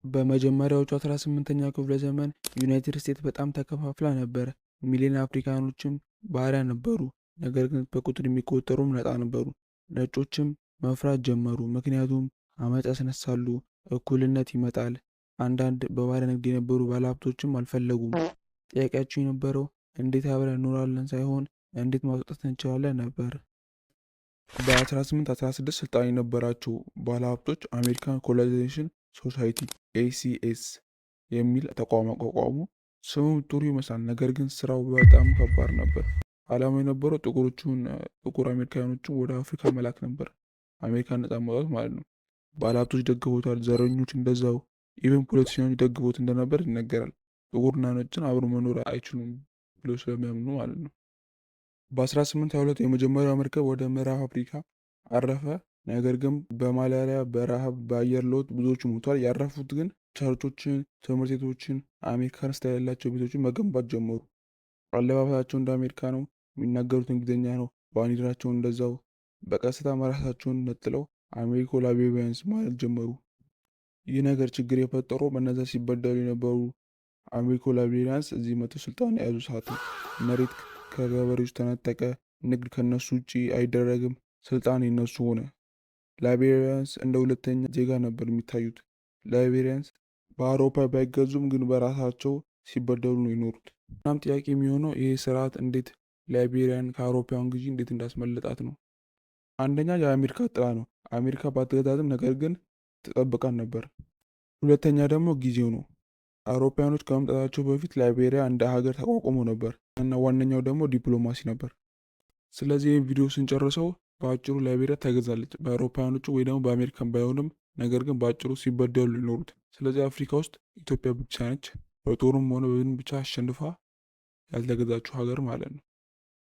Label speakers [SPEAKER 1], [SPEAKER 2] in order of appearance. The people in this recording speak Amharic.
[SPEAKER 1] በመጀመሪያዎቹ 18ኛው ክፍለ ዘመን ዩናይትድ ስቴትስ በጣም ተከፋፍላ ነበር። ሚሊዮን አፍሪካኖችም ባሪያ ነበሩ፣ ነገር ግን በቁጥር የሚቆጠሩም ነፃ ነበሩ። ነጮችም መፍራት ጀመሩ፣ ምክንያቱም አመፅ ያስነሳሉ፣ እኩልነት ይመጣል። አንዳንድ በባሪያ ንግድ የነበሩ ባለሀብቶችም አልፈለጉም። ጥያቄያቸው የነበረው እንዴት አብረን እንኖራለን ሳይሆን እንዴት ማስወጣት እንችላለን ነበር። በ1816 ስልጣን የነበራቸው ባለሀብቶች American Colonization Society ACS የሚል ተቋም አቋቋሙ። ስሙም ጥሩ ይመስላል፣ ነገር ግን ስራው በጣም ከባድ ነበር። አላማው የነበረው ጥቁሮቹን ጥቁር አሜሪካኖችን ወደ አፍሪካ መላክ ነበር። አሜሪካን ነጻ ማውጣት ማለት ነው። ባለሀብቶች ደግፈውታል፣ ዘረኞች እንደዛው፣ even politician ኦች ደግፈውት እንደነበር ይነገራል። ጥቁርና ነጭን አብሮ መኖር አይችሉም ብሎ ስለሚያምኑ ማለት ነው። በ1822 የመጀመሪያው መርከብ ወደ ምዕራብ አፍሪካ አረፈ። ነገር ግን በማላሪያ፣ በረሃብ፣ በአየር ለውጥ ብዙዎቹ ሞቷል። ያረፉት ግን church ኦችን፣ ትምህርት ቤቶችን፣ American style ያላቸው ቤቶችን መገንባት ጀመሩ። አለባበሳቸው እንደ አሜሪካ ነው። የሚናገሩት እንግሊዝኛ ነው። ባንዲራቸው እንደዛው። በቀስታ ራሳቸውን ነጥለው Americo Liberians ማለት ጀመሩ። ይህ ነገር ችግር የፈጠረው በእነዛ ሲበደሉ የነበሩ Americo Liberians እዚህ መጥተው ስልጣን የያዙ ሰዓት ነው። መሬት ከገበሬዎች ተነጠቀ። ንግድ ከነሱ ውጭ አይደረግም። ስልጣን የነሱ ሆነ። Liberians እንደ ሁለተኛ ዜጋ ነበር የሚታዩት። Liberians በአውሮፓ ባይገዙም ግን በራሳቸው ሲበደሉ ነው የኖሩት። እናም ጥያቄ የሚሆነው ይህ ስርዓት እንዴት ላይቤሪያን ከአውሮፓውያን ግዢ እንዴት እንዳስመለጣት ነው። አንደኛ የአሜሪካ ጥላ ነው። አሜሪካ ባትገዛትም ነገር ግን ትጠብቃት ነበር። ሁለተኛ ደግሞ ጊዜው ነው። አውሮፓውያኖች ከመምጣታቸው በፊት ላይቤሪያ እንደ ሀገር ተቋቁሞ ነበር እና ዋነኛው ደግሞ ዲፕሎማሲ ነበር። ስለዚህ ይህን ቪዲዮ ስንጨርሰው በአጭሩ ላይቤሪያ ተገዛለች በአውሮፓውያኖቹ ወይ ደግሞ በአሜሪካን ባይሆንም ነገር ግን በአጭሩ ሲበደሉ ይኖሩት። ስለዚህ አፍሪካ ውስጥ ኢትዮጵያ ብቻ ነች በጦሩም ሆነ በምን ብቻ አሸንፋ ያልተገዛችው ሀገር ማለት ነው።